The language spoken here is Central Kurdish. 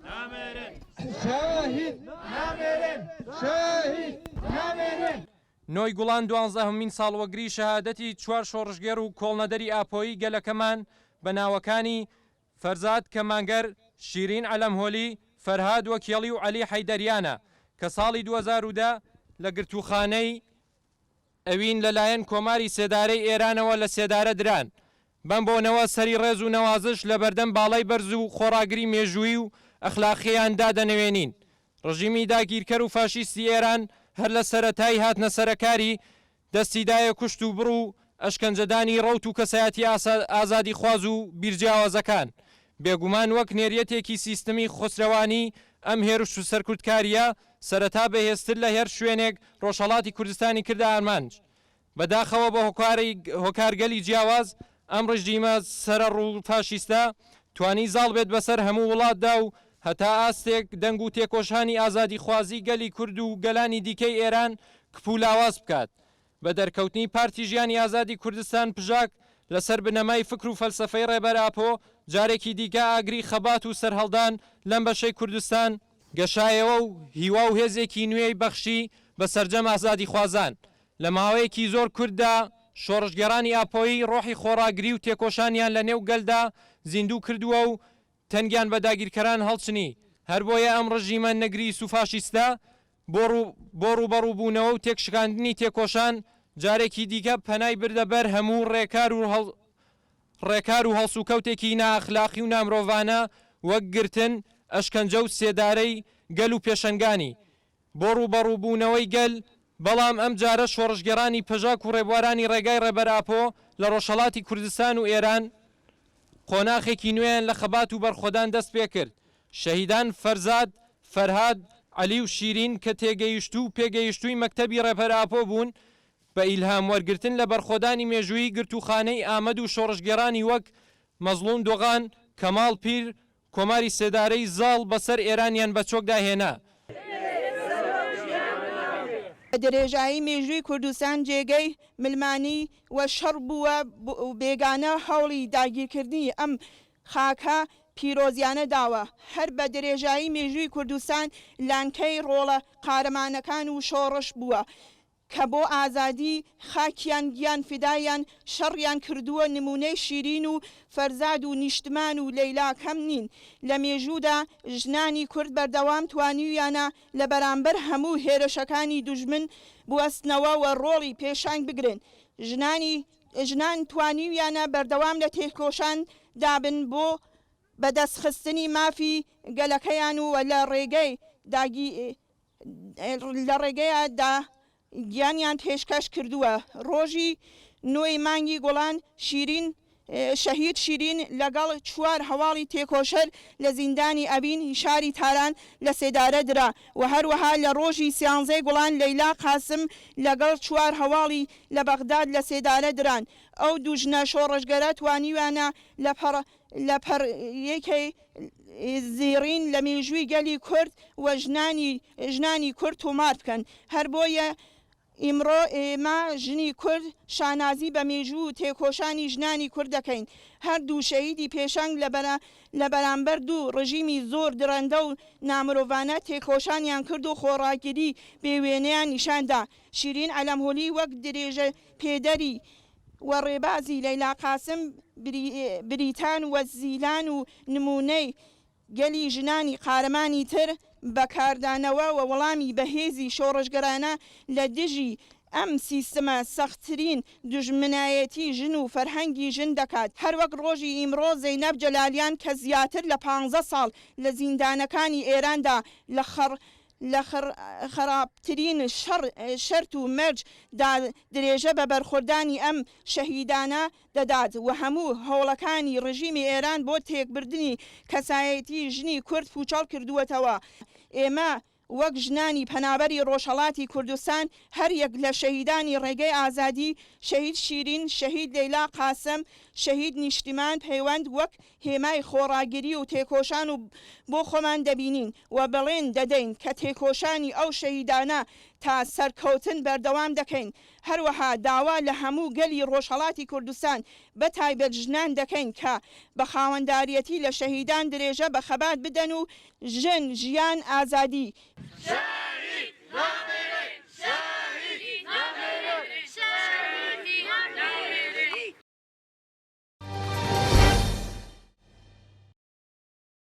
نامرن شەهید نامرن شەهید نامرن. نۆی گوڵان دوانزەهەمین ساڵوەگری شەهادەتی چوار شۆڕشگێڕ و کۆڵنەدەری ئاپۆیی گەلەکەمان بە ناوەکانی، فەرزاد کەمانگەر، شیرین عەلەمهۆلی، فەرهاد وەکێڵی و عەلی حەیدەریانە کە ساڵی 2010 لە گرتووخانەی ئەوین لە لایەن کۆماری سێدارەی ئێرانەوە لە سێدارە دران. بەم بۆنەوە سەری ڕێز و نەوازش لە بەردەم باڵای بەرز و خۆڕاگری مێژوویی و ئەخلاقییان دادەنەوێنین. ڕژیمی داگیرکەر و فاشیستی ئێران هەر لە سەرەتای هاتنەسەرکاری دەستی دایە کوشت و بڕ و ئەشکەنجەدانی ڕەوت و کەسایەتیە ئازادیخواز و بیرجیاوازەکان. بێگومان وەک نێریەتێکی سیستمی خوسرەوانی ئەم هێرش و سەرکوتکارییە سەرەتا بەهێزتر لە هەر شوێنێک ڕۆژهەڵاتی کوردستانی کردە ئامانج. بەداخەوە بە هۆکارگەلی جیاواز ئەم ڕژیمە سەرەڕوو و فاشیستە توانی زاڵ بێت بەسەر هەموو وڵاتدا و هەتا ئاستێک دەنگ و تێکۆشانی ئازادیخوازی گەلی کورد و گەلانی دیکەی ئێران کپ و لاواز بکات. بە دەرکەوتنی پارتی ژیانی ئازادی کوردستان پژاک لەسەر بنەمای فکر و فەلسەفەی ڕێبەر ئاپۆ جارێکی دیکە ئاگری خەبات و سەرهەڵدان لەم بەشەی کوردستان گەشایەوە و هیوا و هێزێکی نوێی بەخشی بە سەرجەم ئازادیخوازان. لە ماوەیەکی زۆر کورتدا شۆڕشگێڕانی ئاپۆیی ڕۆحی خۆڕاگری و تێکۆشانیان لە نێو گەلدا زیندوو کردووە و تەنگیان بە داگیرکەران هەڵچنی، هەربۆیە ئەم ڕژیمە نەگریس و فاشیستە بۆ بۆ ڕووبەڕووبوونەوە و تێکشکاندنی تێکۆشان جارێکی دیکە پەنای بردە بەر هەموو ڕێکار و ڕێکار و هەڵسوکەوتێکی نائەخلاقی و نامرۆڤانە وەک گرتن، ئەشکەنجە و سێدارەی گەل و پێشەنگانی. بۆ ڕووبەڕووبوونەوەی گەل، بەڵام ئەمجارە شۆڕشگێڕانی پەژاک و ڕێبوارانی ڕێگای ڕێبەر ئاپۆ لە ڕۆژهەڵاتی کوردستان و ئێران قۆناخێکی نوێیان لە خەبات و بەرخۆدان دەست پێکرد. شەهیدان فەرزاد، فەرهاد، عەلی و شیرین کە تێگەیشتوو و پێگەیشتووی مەکتەبی ڕێبەر ئاپۆ بوون، بە ئیلهام وەرگرتن لە بەرخۆدانی مێژوویی گرتووخانەی ئامەد و شۆڕشگێڕانی وەک مەزڵوم دۆغان، کەماڵ پیر، کۆماری سێدارەی زاڵ بەسەر ئێرانیان بە چۆکدا هێنا. بە درێژایی مێژووی کوردستان جێگەی ملمانی و شەڕ بووە و بێگانە هەوڵی داگیرکردنی ئەم خاکە پیرۆزیانە داوە. هەر بە درێژایی مێژووی کوردستان لانکەی ڕۆڵە قارەمانەکان و شۆڕش بووە. کە بۆ ئازادی خاکیان گیان فیدایان شەڕیان کردووە نمونەی شیرین و فەرزاد و نیشتمان و لەیلا کەم نین لە مێژوودا ژنانی کورد بەردەوام توانیویانە لە بەرامبەر هەموو هێرشەکانی دوژمن بوەستنەوە و ڕۆڵی پێشەنگ بگرن ژنانی ژنان توانیویانە بەردەوام لە تێکۆشان دابن بۆ بەدەست خستنی مافی گەلەکەیان و لە ڕێگەی داگی لە ڕێگەیا دا گیانیان پێشکەش کردووە. ڕۆژی نۆی مانگی گوڵان شیرین شەهید شیرین لەگەڵ چوار هەواڵی تێکۆشەر لە زیندانی ئەڤین ی شاری تاران لە سێدارە درا و هەروەها لە ڕۆژی سیانزەی گوڵان لەیلا قاسم لەگەڵ چوار هەواڵی لە بەغداد لە سێدارە دران. ئەو دوو ژنە شۆڕشگەرە توانیویانە لە پەڕ لە پەڕیەکەی زیڕین لە مێژووی گەلی کورد و ژنانی ژنانی کورد تۆمار بکەن. هەر بۆیە ئیمڕۆ ئێمە ژنی کورد شانازی بە مێژوو و تێکۆشانی ژنانی کورد دەکەین. هەر دوو شەهیدی پێشەنگ لە لە بەرامبەر دوو ڕژیمی زۆر دڕەندە و نامرۆڤانە تێکۆشانیان کرد و خۆڕاگری بێ وێنەیان نیشان دا. شیرین عەلەمهولی وەک درێژە پێدەری و ڕێبازی لەیلا قاسم، بریتان و زیلان و نموونەی گەلی ژنانی قارەمانی تر بە کاردانەوە و وەڵامی بەهێزی شۆڕشگەرانە لە دژی ئەم سیستمە سەختترین دوژمنایەتی ژن و فەرهەنگی ژن دەکات. هەروەک ڕۆژی ئیمڕۆ زەینەب جەلالیان کە زیاتر لە پانزە ساڵ لە زیندانەکانی ئێراندا لە لە خراپترین شەرت و مەرج دا درێژە بە بەرخۆدانی ئەم شەهیدانە دەدات و هەموو هەوڵەکانی ڕژیمی ئێران بۆ تێکبردنی کەسایەتی ژنی کورد پووچەڵ کردووەتەوە. ئێمە وەک ژنانی پەنابەری ڕۆژهەڵاتی کوردستان هەر یەک لە شەهیدانی ڕێگەی ئازادی، شەهید شیرین، شەهید لەیلا قاسم، شەهید نیشتیمان پەیوەند وەک هێمای خۆڕاگری و تێکۆشان و بۆ خۆمان دەبینین و بەڵێن دەدەین کە تێکۆشانی ئەو شەهیدانە تا سەرکەوتن بەردەوام دەکەین، هەروەها داوا لە هەموو گەلی ڕۆژهەڵاتی کوردستان بە تایبەت ژنان دەکەین کە بە خاوەنداریەتی لە شەهیدان درێژە بە خەبات بدەن و ژن، ژیان، ئازادی. شەهید نامرن!